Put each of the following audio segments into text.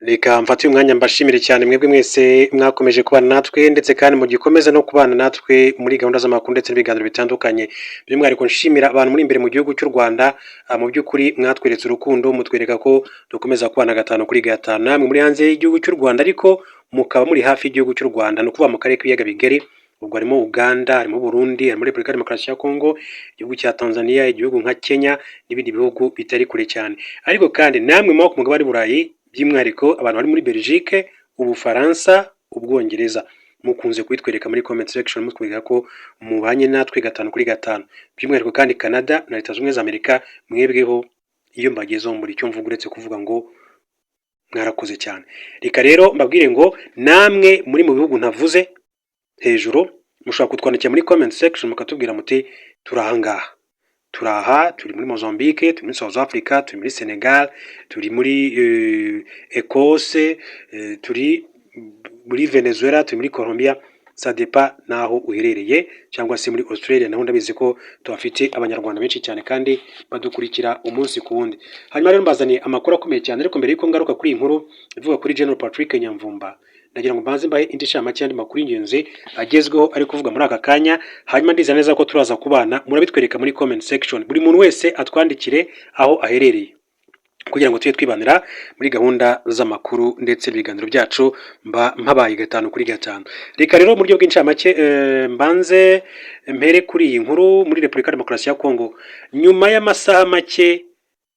Reka mfate uyu mwanya mbashimire cyane mwebwe mwese mwakomeje kubana natwe, ndetse kandi mugikomeza no kubana natwe muri gahunda z'amakuru ndetse n'ibiganiro bitandukanye. By'umwihariko nshimira abantu muri imbere mu gihugu cy'u Rwanda. Mu by'ukuri mwatweretse urukundo, mutwereka ko dukomeza kubana gatanu kuri gatanu. Namwe muri hanze y'igihugu cy'u Rwanda ariko mukaba muri hafi y'igihugu cy'u Rwanda, ni ukuvuga mu karere k'ibiyaga bigari, ubwo harimo Uganda, harimo Burundi, harimo Repubulika ya Demokarasi ya Kongo, igihugu cya Tanzania, igihugu nka Kenya n'ibindi bihugu bitari kure cyane. Ariko kandi namwe muba ku mugabane w'Uburayi, by'umwihariko abantu bari muri Belgique, Ubufaransa, Ubwongereza, mukunze kubitwereka muri comment section, mutwereka ko mubanye natwe gatanu kuri gatanu. By'umwihariko kandi Canada na Leta Zunze Ubumwe za Amerika, mwebweho iyo mbagezeho muri icyo mvuga uretse kuvuga ngo mwarakoze cyane. Reka rero mbabwire ngo namwe muri mu bihugu ntavuze hejuru, mushobora kutwandikira muri comment section mukatubwira muti: "Turi aha ngaha, turi aha, turi muri Mozambique, turi muri South Africa, turi muri Senegal, turi muri Ecosse, turi muri Venezuela, turi muri Colombia", ça dépend n'aho uherereye, cyangwa se muri Australia, naho ndabizi ko tuhafite Abanyarwanda benshi cyane kandi badukurikira umunsi ku wundi. Hanyuma rero mbazaniye amakuru akomeye cyane, ariko mbere y'uko ngaruka kuri iyi nkuru ivuga kuri General Patrick Nyamvumba, ndagira ngo mbanze mbahe indi ncamake y'andi makuru y'ingenzi agezweho ari kuvuga muri aka kanya. Hanyuma ndizera neza ko turaza kubana, murabitwereka muri comment section, buri muntu wese atwandikire aho aherereye kugira ngo tujye twibanira muri gahunda z'amakuru ndetse n'ibiganiro byacu mba mpabaye gatanu kuri gatanu. Reka rero mu buryo bw'incamake mbanze mpere kuri iyi nkuru muri Repubulika ya Demokarasi ya Kongo. Nyuma y'amasaha make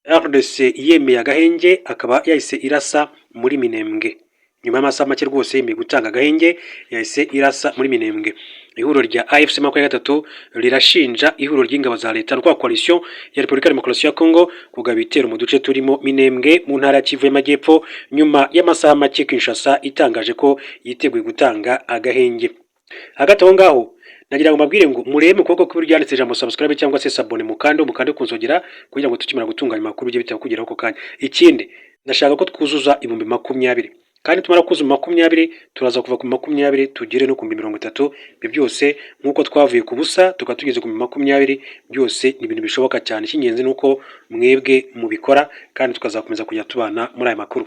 RDC yemeye agahenge, akaba yahise irasa muri Minembwe. Nyuma y'amasaha make rwose yemeye gutanga agahenge, yahise irasa muri Minembwe. Ihuriro rya AFC 23 rirashinja ihuriro ry'ingabo za leta rwa coalition ya Repubulika ya Demokarasi ya Kongo kugaba ibitero mu duce turimo Minembwe mu ntara ya Kivu y'Amajyepfo, nyuma y'amasaha make Kinshasa itangaje ko yiteguye gutanga agahenge. Hagati aho ngaho nagira ngo mbabwire ngo murebe mu kuboko kw'iburyo handitse ijambo subscribe cyangwa se s'abonner, mukande, mukande ku nzogera kugira ngo tukimara gutunganya amakuru bijye bitakugeraho ako kanya. Ikindi, ndashaka ko twuzuza 20,000, kandi tumara kuzuza 20, turaza kuva ku 20 tugere no ku 30,000. Ibyo byose, nk'uko twavuye ku busa tukaba tugeze ku 20,000, byose ni ibintu bishoboka cyane. Icy'ingenzi ni uko mwebwe mubikora kandi tukazakomeza kujya tubana muri aya makuru.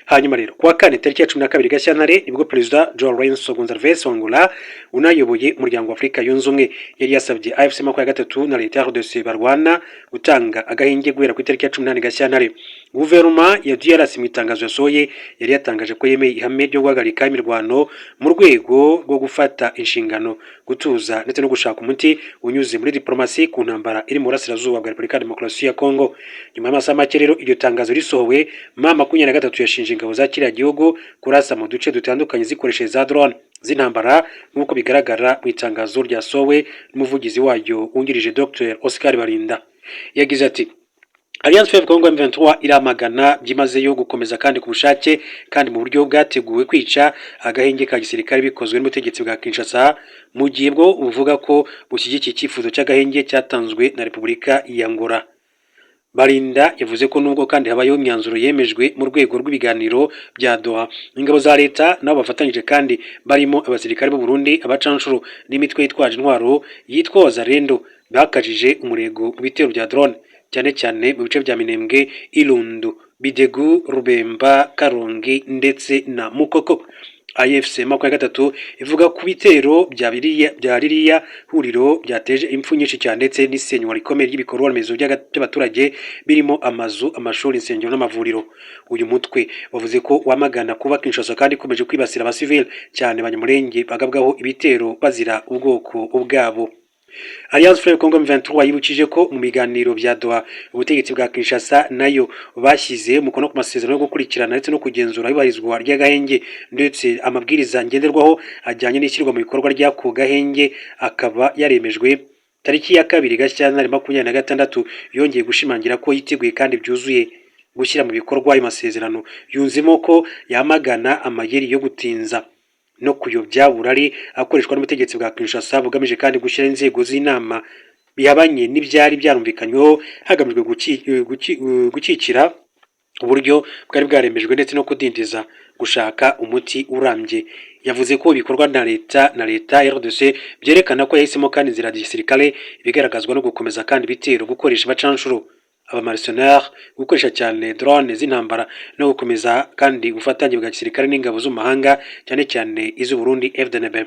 Hanyuma rero, kuwa kane tariki ya 12 Gashyantare, nibwo Perezida João Lourenço Gonçalves wa Angola unayoboye Umuryango wa Afurika Yunze Ubumwe yari yasabye AFC 23 na leta ya RDC barwana gutanga agahenge guhera ku itariki ya 18 Gashyantare. Guverinoma ya DRC mu itangazo yasohoye yari yatangaje ko yemeye ihame ryo guhagarika imirwano mu rwego rwo gufata inshingano, gutuza ndetse no gushaka umuti unyuze muri diplomasi ku ntambara iri mu burasirazuba bwa Repubulika ya Demokarasi ya Kongo. Nyuma y'amasaha make rero iryo tangazo risohowe, M23 yashinje ingabo za kiriya gihugu kurasa mu duce dutandukanye zikoresheje za drone z'intambara, nk'uko bigaragara mu itangazo ryasohowe n'umuvugizi wayo wungirije Dr Oscar Barinda. Yagize ati: "Alliance Fleuve Congo M23 iramagana byimazeyo gukomeza kandi ku bushake kandi mu buryo bwateguwe kwica agahenge ka gisirikare bikozwe n'ubutegetsi bwa Kinshasa, mu gihe bwo buvuga ko bushyigikiye icyifuzo cy'agahenge cyatanzwe na Repubulika ya Angola." Barinda yavuze ko nubwo kandi habayeho imyanzuro yemejwe mu rwego rw'ibiganiro bya Doha, ingabo za leta nabo bafatanyije kandi barimo abasirikare b'u Burundi, abacanshuro n'imitwe yitwaje intwaro yitwa Wazalendo bakajije umurego mu bitero bya drone, cyane cyane mu bice bya Minembwe, Ilundu, Bidegu, Rubemba, Karongi ndetse na Mukoko. AFC 23 ivuga ku bitero bya ririya huriro byateje impfu nyinshi cyane ndetse n'isenywa rikomeye ry'ibikorwa remezo by'abaturage birimo amazu, amashuri, insengero n'amavuriro. Uyu mutwe wavuze ko wamagana kuba Kinshasa kandi ikomeje kwibasira abasivili, cyane Abanyamulenge bagabwaho ibitero bazira ubwoko bwabo. Alliance Fleuve Congo M23 yibukije ko mu biganiro bya Doha ubutegetsi bwa Kinshasa nayo bashyize umukono ku masezerano yo gukurikirana ndetse no kugenzura iyubahirizwa ry'agahenge, ndetse amabwiriza ngenderwaho ajyanye n'ishyirwa mu bikorwa ry'ako gahenge akaba yaremejwe tariki ya 2 Gashyantare 26. Yongeye gushimangira ko yiteguye kandi byuzuye gushyira mu bikorwa ayo masezerano. Yunzemo ko yamagana amayeri yo gutinza no kuyobya burari akoreshwa n'ubutegetsi bwa Kinshasa bugamije kandi gushyira inzego z'inama bihabanye n'ibyari byarumvikanyweho, hagamijwe gukikira uburyo bwari bwaremejwe ndetse no kudindiza gushaka umuti urambye. Yavuze ko ibikorwa na leta RDC byerekana ko yahisemo kandi inzira ya gisirikare, ibigaragazwa no gukomeza kandi ibitero, gukoresha abacanshuro, Abamercenaires, gukoresha cyane drone z'intambara no gukomeza kandi ubufatanye bwa gisirikare n'ingabo z'amahanga, cyane cyane iz'u Burundi, FDNB.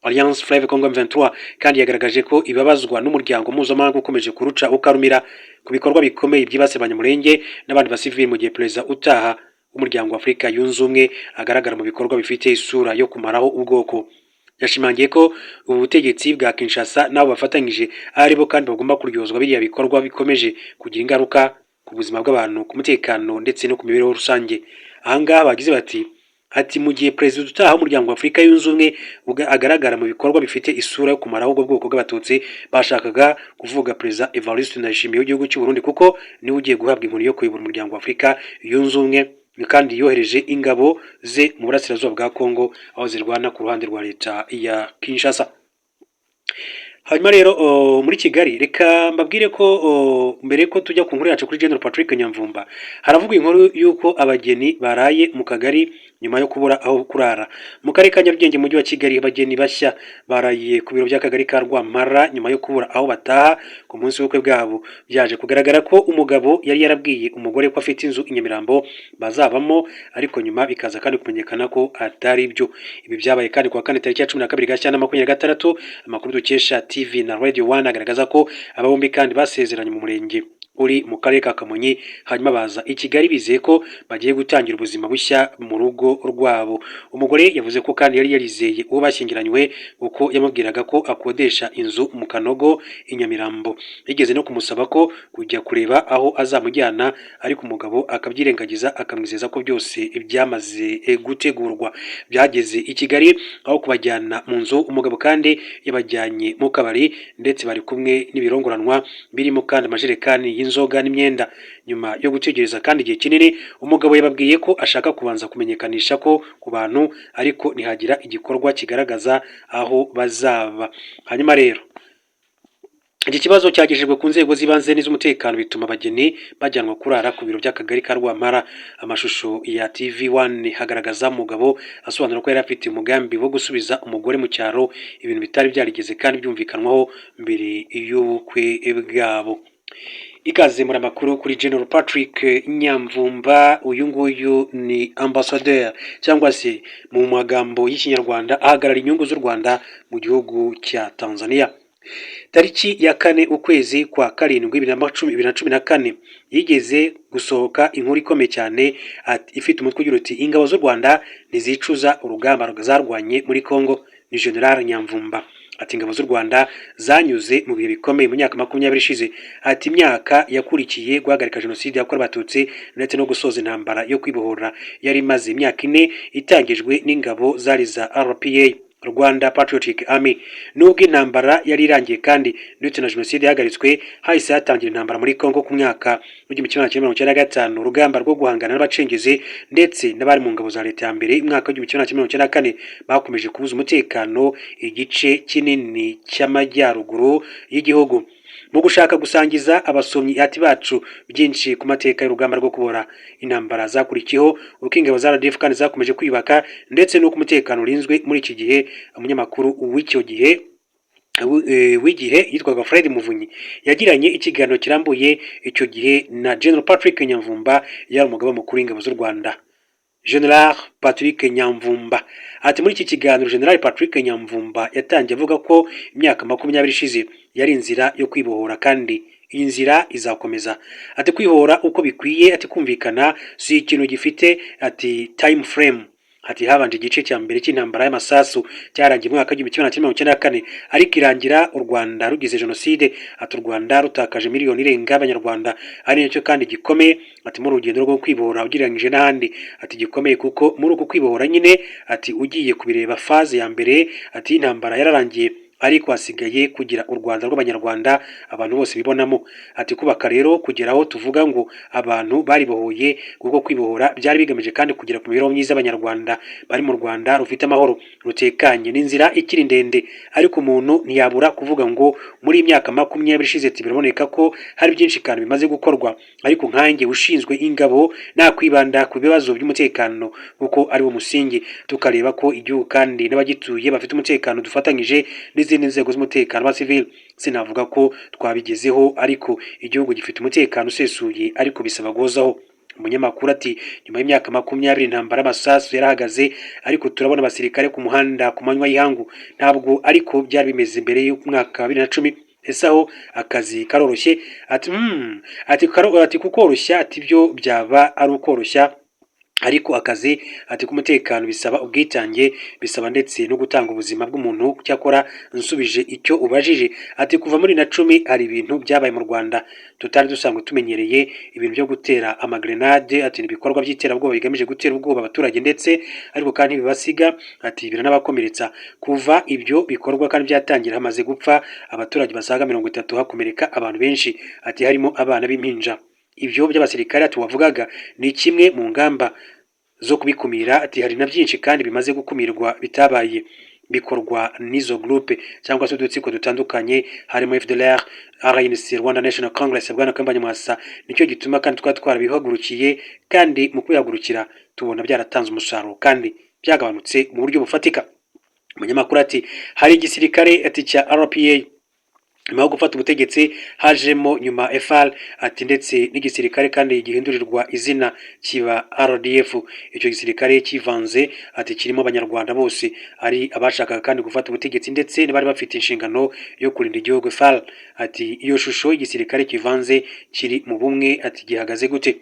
Alliance Fleuve Congo M23 kandi yagaragaje ko ibabazwa n'umuryango mpuzamahanga ukomeje kuruca ukarumira ku bikorwa bikomeye byibasiye Abanyamulenge n'abandi basivili, mu gihe perezida utaha w'Umuryango wa Afurika Yunze Ubumwe agaragara mu bikorwa bifite isura yo kumaraho ubwoko. Yashimangiye ko ubu butegetsi bwa Kinshasa n'abo bafatanyije ari bo kandi bagomba kuryozwa biriya bikorwa bikomeje kugira ingaruka ku buzima bw'abantu, ku mutekano ndetse no ku mibereho rusange. Ahangaha bagize bati ati mu gihe perezida utaha w'Umuryango wa Afurika Yunze Ubumwe agaragara mu bikorwa bifite isura yo kumaraho ubwo bwoko bw'Abatutsi, bashakaga kuvuga Perezida Evariste Ndayishimiye w'igihugu cy'u Burundi, kuko niwe ugiye guhabwa inkoni yo kuyobora Umuryango wa Afurika Yunze Ubumwe, kandi yohereje ingabo ze mu burasirazuba bwa Congo, aho zirwana ku ruhande rwa leta ya Kinshasa. Hanyuma rero muri Kigali, reka mbabwire ko mbere ko tujya ku nkuru yacu kuri General Patrick Nyamvumba, haravugwa inkuru y'uko abageni baraye mu kagari nyuma yo kubura aho kurara. Mu Karere ka Nyarugenge, mu Mujyi wa Kigali, abageni bashya baraye ku biro by'Akagari ka Rwampara nyuma yo kubura aho bataha ku munsi w'ubukwe bwabo. Byaje kugaragara ko umugabo yari yarabwiye umugore ko afite inzu i Nyamirambo bazabamo, ariko nyuma bikaza kandi kumenyekana ko atari byo. Ibi byabaye kandi kuwa kane, tariki ya 12 Gashyantare 2026. Amakuru dukesha TV na Radio One agaragaza ko aba bombi kandi basezeranye mu murenge uri mu Karere ka Kamonyi, hanyuma baza i Kigali bizeye ko bagiye gutangira ubuzima bushya mu rugo rwabo. Umugore yavuze ko kandi yari yarizeye uwo bashyingiranywe, kuko yamubwiraga ko akodesha inzu mu Kanogo i Nyamirambo. Yigeze no kumusaba ko kujya kureba aho azamujyana, ariko umugabo akabyirengagiza, akamwizeza ko byose byamaze gutegurwa. Byageze i Kigali, aho kubajyana mu nzu, umugabo kandi yabajyanye mu kabari, ndetse bari kumwe n'ibirongoranwa birimo kandi amajerekani y'inzoga n'imyenda. Nyuma yo gutegereza kandi igihe kinini, umugabo yababwiye ko ashaka kubanza kumenyekanisha ko ku bantu, ariko ntihagira igikorwa kigaragaza aho bazaba. Hanyuma rero iki kibazo cyagejejwe ku nzego z'ibanze n'iz'umutekano, bituma abageni bajyanwa kurara ku biro by'Akagari ka Rwampara. Amashusho ya TV One hagaragaza umugabo asobanura ko yari afite umugambi wo gusubiza umugore mu cyaro, ibintu bitari byarigeze kandi byumvikanwaho mbere y'ubukwe bwabo. Ikaze muri amakuru kuri General Patrick Nyamvumba. Uyu nguyu ni ambassadeur, cyangwa se mu magambo y'Ikinyarwanda ahagarara inyungu z'u Rwanda mu gihugu cya Tanzania. Tariki ya 4 ukwezi kwa karindwi 2014 yigeze gusohoka inkuru ikomeye cyane ifite umutwe ugira uti: "Ingabo z'u Rwanda ntizicuza urugamba zarwanye muri Congo." Ni General Nyamvumba. Ati: "Ingabo z'u Rwanda zanyuze mu bihe bikomeye mu myaka 20 ishize." Ati: "Imyaka yakurikiye guhagarika jenoside yakorewe Abatutsi ndetse no gusoza intambara yo kwibohora yari imaze imyaka 4 itangijwe n'ingabo zari za RPA, Rwanda Patriotic Army. Nubwo intambara yari irangiye kandi ndetse na jenoside yahagaritswe, hahise hatangira intambara muri Congo ku mwaka w'1995, urugamba rwo guhangana n'abacengezi ndetse n'abari mu ngabo za leta ya mbere. Umwaka w'1994 bakomeje kubuza umutekano igice kinini cy'amajyaruguru y'igihugu." Mu gushaka gusangiza abasomyi ati bacu byinshi ku mateka y'urugamba rwo kubohora, intambara zakurikiyeho, uko ingabo za RDF kandi zakomeje kwiyubaka, ndetse n'uko umutekano urinzwe muri iki gihe, umunyamakuru w'icyo gihe w'igihe yitwaga Fred Muvunyi yagiranye ikiganiro kirambuye icyo gihe na General Patrick Nyamvumba, yari umugaba mukuru w'ingabo z'u Rwanda. General Patrick Nyamvumba ati: "Muri iki kiganiro, General Patrick Nyamvumba yatangiye avuga ko imyaka 20 ishize yari inzira yo kwibohora, kandi iyi nzira izakomeza." Ati: "Kwibohora uko bikwiye," ati, "kumvikana si ikintu gifite," ati, "time frame." Ati: "Habanje igice cya mbere cy'intambara y'amasasu cyarangiye mu mwaka w'1994, ariko irangira u Rwanda rugize jenoside." Ati: "U Rwanda rutakaje miliyoni irenga y'Abanyarwanda, ari nacyo kandi gikomeye," ati, "muri urugendo rwo kwibohora ugereranyije n'ahandi." Ati: "Gikomeye kuko muri uku kwibohora nyine," ati, "ugiye kubireba, phase ya mbere," ati, "y'intambara yararangiye, ariko hasigaye kugira u Rwanda rw'Abanyarwanda abantu bose bibonamo." Ati: "Kubaka rero kugera aho tuvuga ngo abantu baribohoye, kuko kwibohora byari bigamije kandi kugera ku mibereho myiza y'Abanyarwanda bari mu Rwanda rufite amahoro, rutekanye. Ni inzira ikiri ndende, ariko umuntu ntiyabura kuvuga ngo muri iyi myaka 20 ishize, ati, biraboneka ko hari byinshi kandi bimaze gukorwa. Ariko nkanjye ushinzwe ingabo nakwibanda ku bibazo by'umutekano, kuko ari wo musingi, tukareba ko igihugu kandi n'abagituye bafite umutekano, dufatanyije n'izindi nzego z'umutekano." n'izindi nzego z'umutekano wa civil. Sinavuga ko twabigezeho, ariko igihugu gifite umutekano usesuye, ariko bisaba guhozaho. Umunyamakuru ati: "Nyuma y'imyaka 20 intambara y'amasasu yarahagaze, ariko turabona abasirikare ku muhanda ku manywa y'ihangu. Ntabwo ariko byari bimeze mbere y'umwaka wa 2010. Ese aho akazi karoroshye?" Ati ati, ati kukoroshya, ati byo byaba ari ukoroshya, ariko akazi ati k'umutekano bisaba ubwitange, bisaba ndetse no gutanga ubuzima bw'umuntu. Cyakora nsubije icyo ubajije, ati kuva muri 10 hari ibintu byabaye mu Rwanda tutari dusanzwe tumenyereye, ibintu byo gutera amagrenade, ati ni ibikorwa by'iterabwoba bigamije gutera ubwoba abaturage ndetse ariko kandi bibasiga, ati biranabakomeretsa. Kuva ibyo bikorwa kandi byatangira, hamaze gupfa abaturage basaga 30, hakomereka abantu benshi, ati harimo abana b'impinja. Ibyo by'abasirikare ati wavugaga ni kimwe mu ngamba zo kubikumira, ati hari na byinshi kandi bimaze gukumirwa bitabaye bikorwa n'izo groupe cyangwa se udutsiko dutandukanye, harimo FDLR, RNC, Rwanda National Congress." Bwana Kayumba Nyamwasa, nicyo gituma kandi twari twarabihagurukiye, kandi mu kubihagurukira tubona byaratanze umusaruro kandi byagabanutse mu buryo bufatika. Umunyamakuru ati: "Hari igisirikare ati cya RPA, nyuma yo gufata ubutegetsi hajemo nyuma FAR, ati ndetse n'igisirikare kandi gihindurirwa izina kiba RDF. Icyo gisirikare kivanze, ati kirimo abanyarwanda bose, ari abashakaga kandi gufata ubutegetsi ndetse n'abari bafite inshingano yo kurinda igihugu FAR. Ati iyo shusho y'igisirikare kivanze kiri mu bumwe ati gihagaze gute?"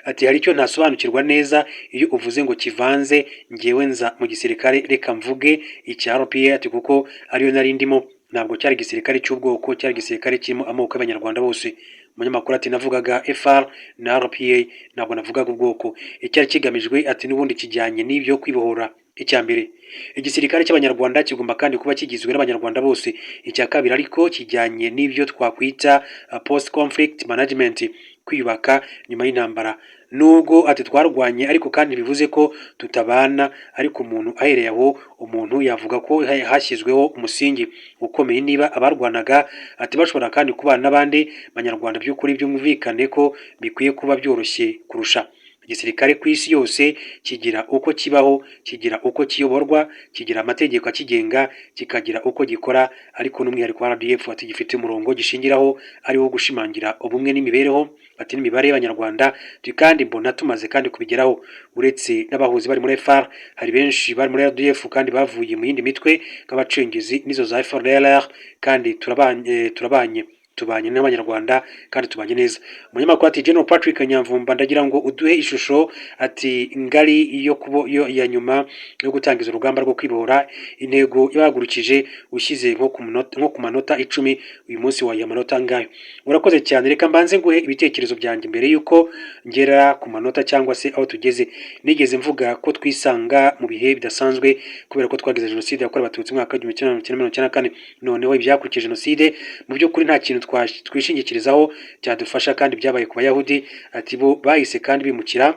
Ati hari icyo ntasobanukirwa neza iyo uvuze ngo kivanze. Ngewe nza mu gisirikare, reka mvuge icya RPA, ati kuko ariyo nari ndimo, ntabwo cyari igisirikare cy'ubwoko, cyari igisirikare kirimo amoko y'abanyarwanda bose. Umunyamakuru ati: "Navugaga FAR na RPA, ntabwo navugaga ubwoko. Icyari kigamijwe ati n'ubundi kijyanye n'ibyo kwibohora. Icya mbere, igisirikare cy'abanyarwanda kigomba kandi kuba kigizwe n'abanyarwanda bose. Icya kabiri ariko kijyanye n'ibyo twakwita post conflict management, kwiyubaka nyuma y'intambara. Nubwo ati twarwanye, ariko kandi bivuze ko tutabana. Ariko umuntu ahereye aho, umuntu yavuga ko hashyizweho umusingi ukomeye. Niba abarwanaga ati bashobora kandi kubana n'abandi banyarwanda, by'ukuri byumvikane ko bikwiye kuba byoroshye kurusha. Igisirikare ku isi yose kigira uko kibaho, kigira uko kiyoborwa, kigira amategeko akigenga, kikagira uko gikora, ariko n'umwihariko wa RDF ati gifite umurongo gishingiraho, ari wo gushimangira ubumwe n'imibereho ati n'imibare y'abanyarwanda. Kandi mbona tumaze kandi kubigeraho. Uretse n'abahoze bari muri FAR, hari benshi bari muri RDF kandi bavuye mu yindi mitwe nk'abacengezi n'izo za FDLR, kandi turabanye, tubanye n'abanyarwanda kandi tubanye neza." Umunyamakuru ati: "General Patrick Nyamvumba, ndagira ngo uduhe ishusho ati ngari yo kubo yo ya nyuma yo gutangiza urugamba rwo kwibohora, intego yabahagurukije, ushyize nko ku manota 10 uyu munsi wayiha amanota angahe?" Urakoze cyane. Reka mbanze nguhe ibitekerezo byanjye mbere yuko ngera ku manota cyangwa se aho tugeze. Nigeze mvuga ko twisanga mu bihe bidasanzwe kubera ko twagize jenoside yakorewe abatutsi mu mwaka w'1994. Noneho ibyakurikiye jenoside, mu by'ukuri nta kintu twishingikirizaho cyadufasha. Kandi byabaye ku bayahudi, ati bo bahise kandi bimukira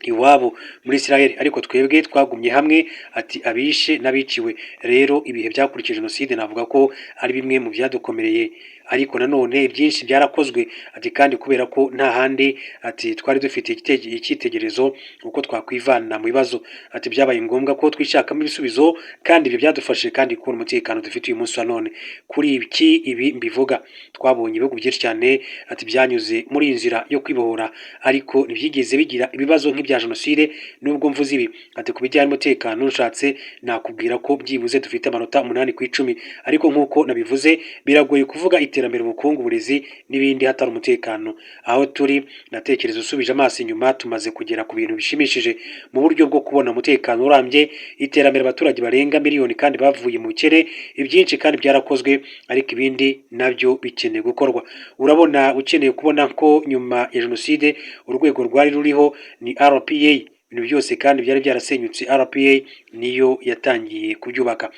iwabo muri Israel, ariko twebwe twagumye hamwe, ati abishe n'abiciwe. Rero ibihe byakurikiye jenoside navuga ko ari bimwe mu byadukomereye, ariko nanone byinshi byarakozwe, ati kandi kubera ko nta handi ati twari dufite icyitegererezo uko twakwivana mu bibazo, ati byabaye ngombwa ko twishakamo ibisubizo, kandi ibyo byadufashije kandi kubona umutekano dufite uyu munsi wa none. Kuri iki ibi mbivuga, twabonye ibihugu byinshi cyane ati byanyuze muri iyi nzira yo kwibohora, ariko ntibyigeze bigira ibibazo nk'ibya jenoside. Nubwo mvuze ibi, ati ku bijyanye n'umutekano nshatse nakubwira ko byibuze dufite amanota 8 ku 10, ariko nk'uko nabivuze, biragoye kuvuga iterambere, ubukungu, uburezi n'ibindi hatari umutekano. Aho turi, ndatekereza usubije amaso inyuma, tumaze kugera ku bintu bishimishije mu buryo bwo kubona umutekano urambye, iterambere, abaturage barenga miliyoni kandi bavuye mu bukene. Ibyinshi kandi byarakozwe, ariko ibindi nabyo bikeneye gukorwa. Urabona ukeneye kubona ko nyuma ya jenoside urwego rwari ruriho ni RPA. Ibintu byose kandi byari byarasenyutse, RPA niyo yatangiye kubyubaka."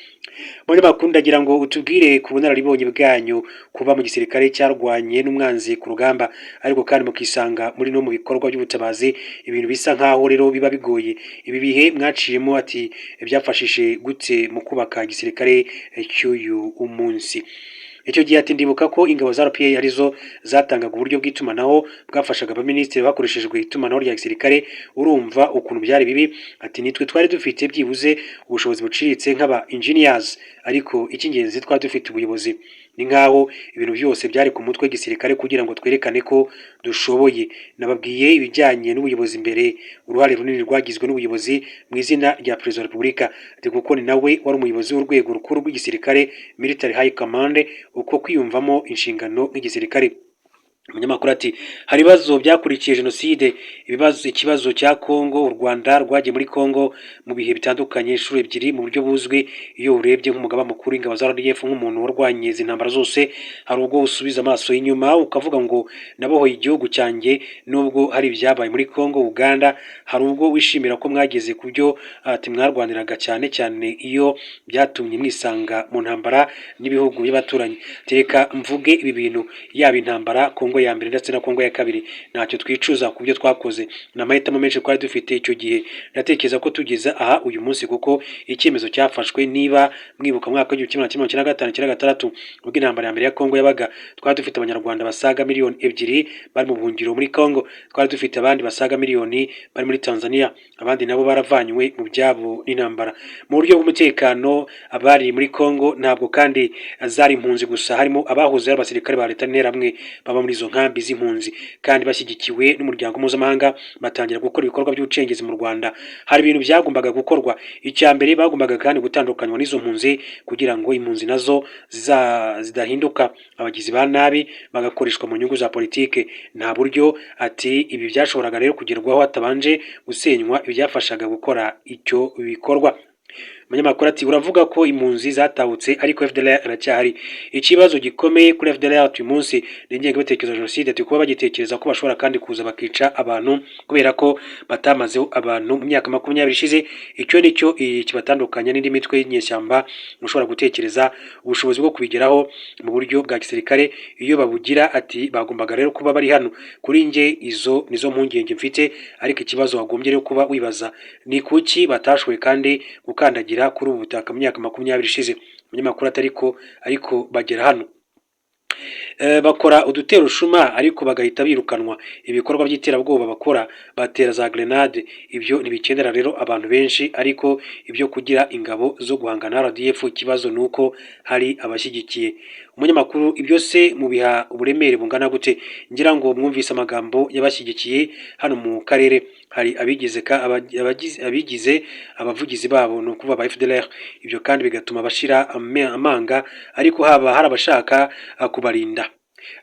Muri makuru, ndagira ngo utubwire ku bunararibonye bwanyu, kuba mu gisirikare cyarwanye n'umwanzi ku rugamba, ariko kandi mukisanga muri no mu bikorwa by'ubutabazi, ibintu bisa nkaho rero biba bigoye. Ibi bihe mwaciyemo ati byafashije gute mu kubaka igisirikare cy'uyu munsi? Icyo gihe ati ndibuka ko ingabo za RPA arizo zatangaga uburyo bw'itumanaho bwafashaga abaminisitiri bakoreshejwe itumanaho rya gisirikare. Urumva ukuntu byari bibi. Ati nitwe twari dufite byibuze ubushobozi buciriritse nk'aba engineers, ariko icy'ingenzi twari dufite ubuyobozi. Ni nk'aho ibintu byose byari ku mutwe w'igisirikare kugira ngo twerekane ko dushoboye. Nababwiye ibijyanye n'ubuyobozi mbere, uruhare runini rwagizwe n'ubuyobozi mu izina rya Perezida wa Repubulika. Ati kuko ni nawe wari umuyobozi w'urwego rukuru rw'igisirikare, Military High Command, uko kwiyumvamo inshingano nk'igisirikare. Umunyamakuru ati hari ibibazo byakurikiye jenoside, ibibazo, ikibazo cya Kongo. U Rwanda rwagiye muri Kongo mu bihe bitandukanye inshuro ebyiri mu buryo buzwi. Iyo urebye nk'umugaba mukuru w'ingabo za RDF, nk'umuntu warwanye izi ntambara zose, hari ubwo usubiza amaso inyuma ukavuga ngo nabohoye igihugu cyanjye, nubwo hari ibyabaye muri Kongo, Uganda. Hari ubwo wishimira ko mwageze ku byo ati mwarwaniraga, cyane cyane iyo byatumye mwisanga mu ntambara n'ibihugu by'abaturanyi. Reka mvuge ibi bintu, yaba intambara Kongo ya mbere ndetse na Kongo ya kabiri, ntacyo twicuza ku byo twakoze. Ni amahitamo menshi twari dufite icyo gihe. Ndatekereza ko tugeze aha uyu munsi kuko icyemezo cyafashwe. Niba mwibuka mu mwaka w'1995, 96, ubwo intambara ya mbere ya Kongo yabaga, twari dufite Abanyarwanda basaga miliyoni 2 bari mu buhungiro muri Kongo, twari dufite abandi basaga miliyoni bari muri Tanzania, abandi nabo baravanywe mu byabo n'intambara. Mu buryo bw'umutekano, abari muri Kongo ntabwo kandi zari impunzi gusa, harimo abahoze ari abasirikare ba leta n'interahamwe baba muri izo nkambi z'impunzi, kandi bashyigikiwe n'umuryango mpuzamahanga batangira gukora ibikorwa by'ubucengezi mu Rwanda. Hari ibintu byagombaga gukorwa. Icya mbere, bagombaga kandi gutandukanywa n'izo mpunzi kugira ngo impunzi nazo zidahinduka abagizi ba nabi bagakoreshwa mu nyungu za politike. Nta buryo ati ibi byashoboraga rero kugerwaho hatabanje gusenywa ibyafashaga gukora icyo bikorwa. Umunyamakuru ati uravuga ko impunzi zatahutse, ariko FDLR iracyahari. Ikibazo gikomeye kuri FDLR uyu munsi ni ingengabitekerezo ya jenoside. Ati kuba bagitekereza ko bashobora kandi kuza bakica abantu kubera ko batamazeho abantu mu myaka 20 ishize, icyo ni cyo kibatandukanya n'indi mitwe y'inyeshyamba ushobora gutekereza. Ubushobozi bwo kubigeraho mu buryo bwa gisirikare iyo babugira, ati bagombaga rero kuba bari hano. Kuri njye izo nizo mpungenge mfite, ariko ikibazo wagombye rero kuba wibaza ni kuki batashoboye kandi gukandagira kuri ubu butaka mu myaka 20 ishize. Umunyamakuru ati ariko bagera hano, bakora uduterushuma ariko bagahita birukanwa. Ibikorwa by'iterabwoba bakora, batera za grenade, ibyo ntibikenera rero abantu benshi. Ariko ibyo kugira ingabo zo guhangana na RDF, ikibazo ni uko hari abashyigikiye. Umunyamakuru: ibyo se mubiha uburemere bungana gute? Ngira ngo mwumvise amagambo y'abashyigikiye hano mu karere. Hari abigize abigize abavugizi babo, ni ukuvuga ba FDLR. Ibyo kandi bigatuma bashira amanga, ariko haba hari abashaka kubarinda,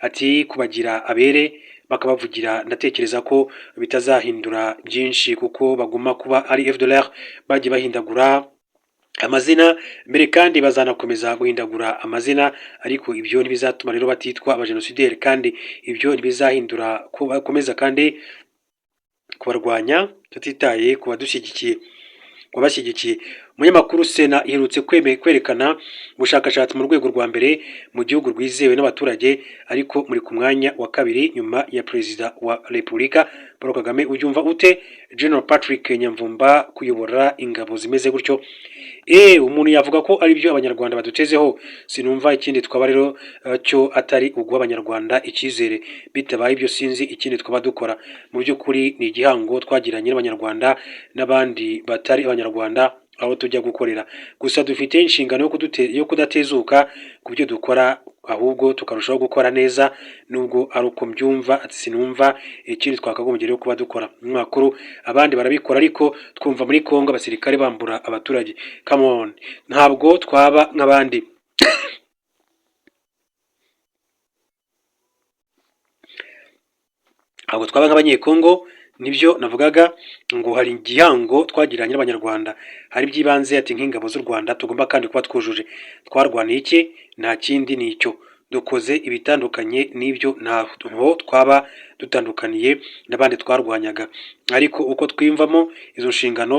ati kubagira abere bakabavugira. Ndatekereza ko bitazahindura byinshi kuko baguma kuba ari FDLR. Bagiye bahindagura amazina mbere kandi bazanakomeza guhindagura amazina, ariko ibyo ntibizatuma rero batitwa abajenosideri, kandi ibyo ntibizahindura ko bakomeza kandi kubarwanya tutitaye ku badushyigikiye, kubashyigikiye. Umunyamakuru: Sena iherutse kwerekana ubushakashatsi mu rwego rwa mbere mu gihugu rwizewe n'abaturage, ariko muri ku mwanya wa kabiri nyuma ya Perezida wa Repubulika Paul Kagame. Ubyumva ute, General Patrick Nyamvumba, kuyobora ingabo zimeze gutyo? Umuntu yavuga ko ari byo Abanyarwanda badutezeho. Sinumva ikindi twaba rero cyo atari uguha Abanyarwanda icyizere. Bitabaye ibyo sinzi ikindi twaba dukora. Mu by'ukuri ni igihango twagiranye n'Abanyarwanda n'abandi batari Abanyarwanda aho tujya gukorera. Gusa dufite inshingano yo kudatezuka ku byo dukora, ahubwo tukarushaho gukora neza, nubwo ari uko mbyumva. Ati sinumva ikindi twakagombye rero kuba dukora. Makuru abandi barabikora, ariko twumva muri Kongo abasirikare bambura abaturage. Come on, ntabwo twaba nk'abandi. Ntabwo twaba nk'Abanyekongo. Nibyo navugaga ngo hari igihango twagiranye n'Abanyarwanda. Hari iby'ibanze, ati nk'ingabo z'u Rwanda tugomba kandi kuba twujuje. Twarwaniye iki? Nta kindi, ni icyo. Dukoze ibitandukanye n'ibyo, ntaho twaba dutandukaniye n'abandi twarwanyaga. Ariko uko twiyumvamo izo nshingano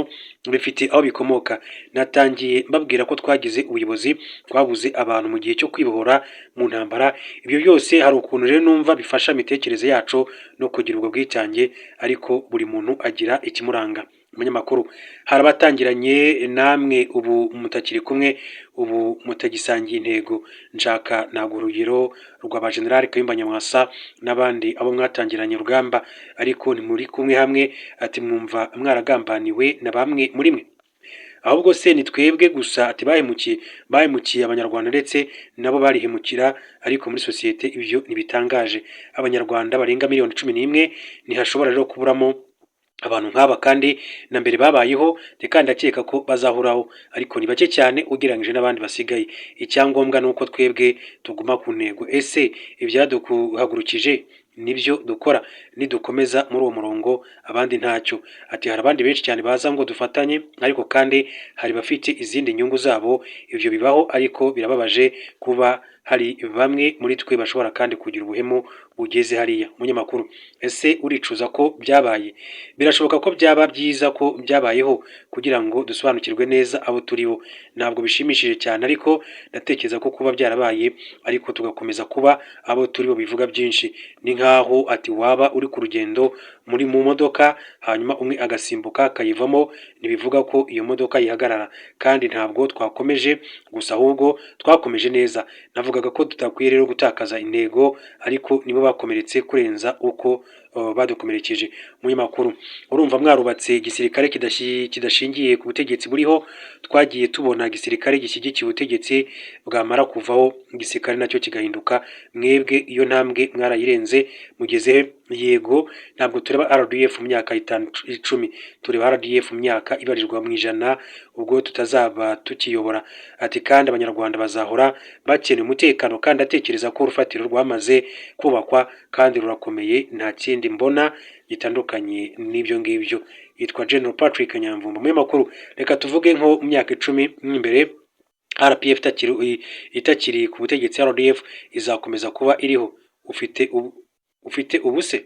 bifite aho bikomoka. Natangiye mbabwira ko twagize ubuyobozi, twabuze abantu mu gihe cyo kwibohora mu ntambara. Ibyo byose hari ukuntu rero numva bifasha imitekerereze yacu no kugira ubwo bwitange, ariko buri muntu agira ikimuranga. Umunyamakuru: Hari abatangiranye namwe ubu mutakiri kumwe, ubu mutagisangiye intego. Nshaka ntabwo urugero rwa ba General Kayumba Nyamwasa n'abandi, abo mwatangiranye urugamba ariko ntimuri kumwe hamwe. Ati mwumva mwaragambaniwe na bamwe muri mwe? Ahubwo se ni twebwe gusa ati bahemukiye? Bahemukiye Abanyarwanda, ndetse nabo barihemukira. Ariko muri sosiyete ibyo ntibitangaje. Abanyarwanda barenga miliyoni 11, ntihashobora rero kuburamo abantu nk'aba, kandi na mbere babayeho, kandi ndakeka ko bazahoraho, ariko ni bake cyane ugereranyije n'abandi basigaye. Icyangombwa ni uko twebwe tuguma ku ntego. Ese ibyaduhagurukije nibyo dukora? Nidukomeza muri uwo murongo, abandi ntacyo. Ati hari abandi benshi cyane baza ngo dufatanye, ariko kandi hari bafite izindi nyungu zabo. Ibyo bibaho, ariko birababaje kuba hari bamwe muri twe bashobora kandi kugira ubuhemu bugeze hariya. Umunyamakuru: Ese uricuza ko byabaye? Birashoboka ko byaba byiza ko byabayeho kugira ngo dusobanukirwe neza abo turi bo. Ntabwo bishimishije cyane, ariko ndatekereza ko kuba byarabaye ariko tugakomeza kuba abo turi bo bivuga byinshi. Ni nkaho ati waba uri ku rugendo muri mu modoka, hanyuma umwe agasimbuka akayivamo, ntibivuga ko iyo modoka yihagarara. Kandi ntabwo twakomeje gusa, ahubwo twakomeje neza. Navugaga ko tudakwiye rero gutakaza intego, ariko nibo bakomeretse kurenza uko badukomerekeje. Umunyamakuru: Urumva mwarubatse igisirikare kidashingiye ku butegetsi buriho? Twagiye tubona igisirikare gishyigikiye ubutegetsi, bwamara kuvaho igisirikare nacyo kigahinduka. Mwebwe iyo ntambwe mwarayirenze, mugeze he? Yego, ntabwo tureba RDF mu myaka 5, 10, tureba RDF mu myaka ibarirwa mu ijana, ubwo tutazaba tukiyobora. Ati kandi Abanyarwanda bazahora bakeneye umutekano, kandi atekereza ko urufatiro rwamaze kubakwa kandi rurakomeye. Nta kindi mbona gitandukanye n'ibyo ngibyo. Yitwa General Patrick Nyamvumba. Umunyamakuru: Reka tuvuge nko mu myaka 10 imbere RPF itakiri ku butegetsi, RDF izakomeza kuba iriho? Ufite ubuse?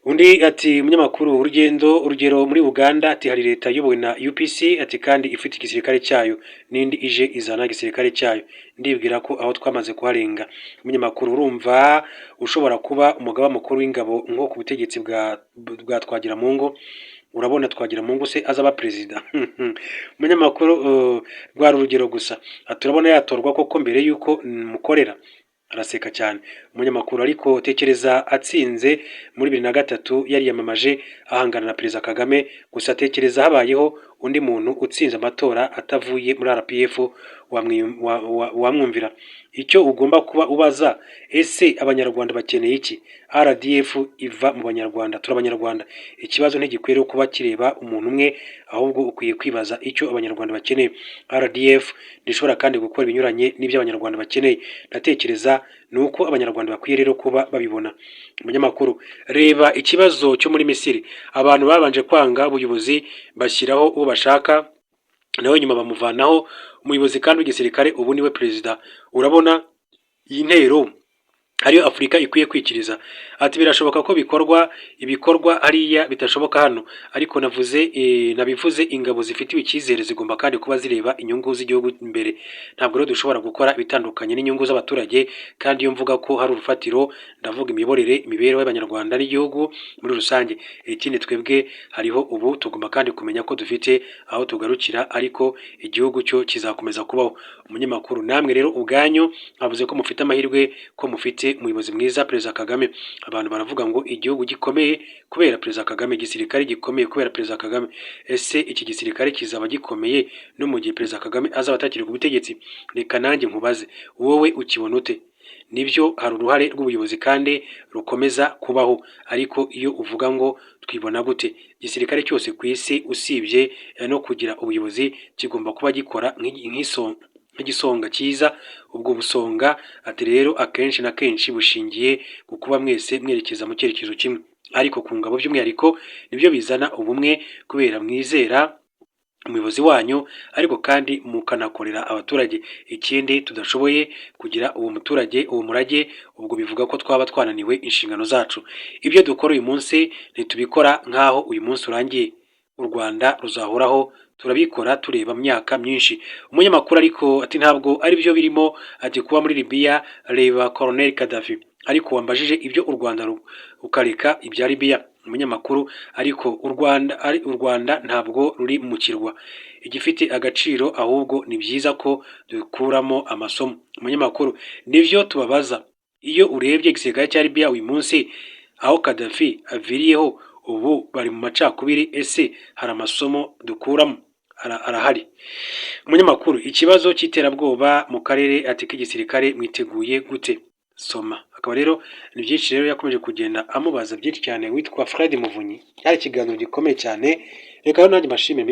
Undi ati umunyamakuru, urugendo, urugero muri Uganda, ati hari leta iyobowe na UPC, ati kandi ifite igisirikare cyayo, n'indi ije izana igisirikare cyayo. Ndibwira ko aho twamaze kuharenga. Umunyamakuru: Urumva ushobora kuba umugaba mukuru w'ingabo nko ku butegetsi bwa Twagiramungu? Urabona Twagiramungu se azaba perezida? Umunyamakuru: Rwari urugero gusa. Ati urabona yatorwa koko mbere y'uko mukorera? Araseka cyane. Umunyamakuru: Ariko tekereza atsinze muri 2003, yariyamamaje ahangana na Perezida Kagame. Gusa tekereza habayeho undi muntu utsinze amatora atavuye muri RPF, wamwumvira? Icyo ugomba kuba ubaza: ese Abanyarwanda bakeneye iki? RDF iva mu Banyarwanda, turi Abanyarwanda. Ikibazo ntigikwiriye kuba kireba umuntu umwe, ahubwo ukwiye kwibaza icyo Abanyarwanda bakeneye. RDF ntishobora kandi gukora ibinyuranye n'ibyo Abanyarwanda bakeneye. Ndatekereza ni uko Abanyarwanda bakwiye rero kuba babibona. Umunyamakuru: Reba ikibazo cyo muri Misiri. Abantu babanje kwanga ubuyobozi, bashyiraho uwo bashaka, nawe nyuma bamuvanaho, umuyobozi kandi w'igisirikare ubu niwe perezida. Urabona iyi ntero ariyo Afurika ikwiye kwikiriza? Ati birashoboka ko bikorwa, ibikorwa hariya bitashoboka hano, ariko navuze nabivuze, ingabo zifitiwe icyizere zigomba kandi kuba zireba inyungu z'igihugu imbere. Ntabwo rero dushobora gukora ibitandukanye n'inyungu z'abaturage. Kandi iyo mvuga ko hari urufatiro, ndavuga imiyoborere, imibereho y'Abanyarwanda n'igihugu muri rusange. Ikindi, twebwe hariho ubu tugomba kandi kumenya ko dufite aho tugarukira, ariko igihugu cyo kizakomeza kubaho. Umunyamakuru: Namwe rero ubwanyu mwavuze ko mufite amahirwe ko mufite umuyobozi mwiza, Perezida Kagame. Abantu baravuga ngo igihugu gikomeye kubera Perezida Kagame, igisirikare gikomeye kubera Perezida Kagame. Ese iki gisirikare kizaba gikomeye no mu gihe Perezida Kagame azaba atakiri ku butegetsi? Reka nanjye nkubaze, wowe ukibona ute? Nibyo, hari uruhare rw'ubuyobozi kandi rukomeza kubaho, ariko iyo uvuga ngo twibona gute, igisirikare cyose ku isi, usibye no kugira ubuyobozi, kigomba kuba gikora nk'igisonga cyiza. Ubwo busonga, ati rero akenshi na kenshi bushingiye ku kuba mwese mwerekeza mu cyerekezo kimwe, ariko ku ngabo by'umwihariko nibyo bizana ubumwe, kubera mwizera umuyobozi wanyu, ariko kandi mukanakorera abaturage. Ikindi, tudashoboye kugira uwo muturage uwo murage, ubwo bivuga ko twaba twananiwe inshingano zacu. Ibyo dukora uyu munsi ntitubikora nk'aho uyu munsi urangiye, u Rwanda ruzahoraho, turabikora tureba myaka myinshi. Umunyamakuru: Ariko ati ntabwo ari byo birimo, ati kuba muri Libya, reba Colonel Gaddafi. Ariko wambajije ibyo u Rwanda ukareka ibya Libya. Umunyamakuru: Ariko u Rwanda, ari u Rwanda ntabwo ruri mu kirwa igifite agaciro, ahubwo ni byiza ko dukuramo amasomo. Umunyamakuru: Nivyo tubabaza. Iyo urebye igisirikare cya Libya uyu munsi, aho Gaddafi aviriyeho, ubu bari mu macakubiri, ese hari amasomo dukuramo? Arahari. Umunyamakuru: Ikibazo cy'iterabwoba mu karere, ati k'igisirikare mwiteguye gute? Soma. Akaba rero ni byinshi rero yakomeje kugenda amubaza, byinshi cyane, witwa Fred Muvunyi. Cyari ikiganiro gikomeye cyane. Reka rero nanjye mbashimire.